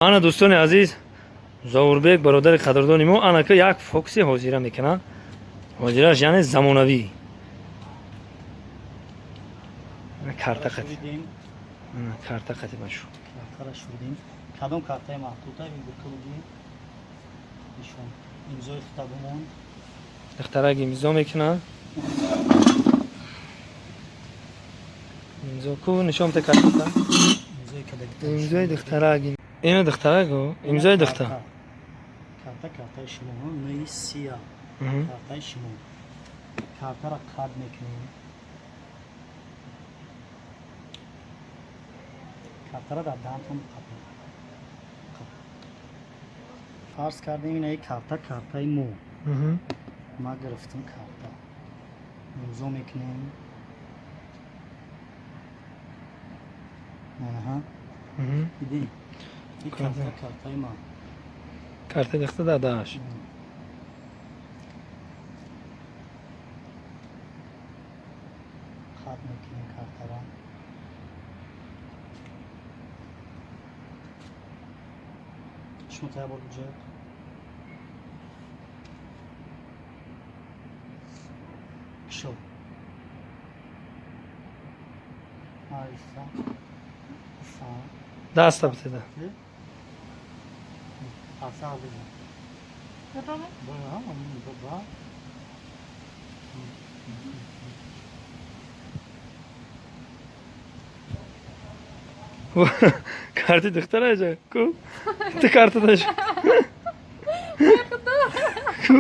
Ана, дӯстони азиз, Зовурбек, бародари қадрдони мо, анака як фокуси ҳозира мекунад. Ҳозираш, яъне замонавӣ. Карта қати. Карта қати башу. Картара шурдем. Кадом картаи маҳдуда вибурка буди? Нишон. Имзои хитобумон. Духтарак имзо мекунад. Имзо ку, нишон бите картата. Имзои кадаги. Имзои духтарак. Ина духтарак, имзои духтар. Карта, картаи шумо, нӯи сия. Картаи шумо. Картара қад мекунем. Картара дар даҳантон қапем. Фарз кардем, инаи карта картаи мо. Ма гирифтам карта. Имзо мекунем. Аҳа. Дидем. Ин карта картаи ман. Картаи духтар дар даҳаш. Хат мекунем картара. Шумо тая бор буҷа. Кишо. Айса. Са. Даста битеда. Аса бизан. Ба, ба. Карти духтар аҷа ку? Ту карта даш. Ку?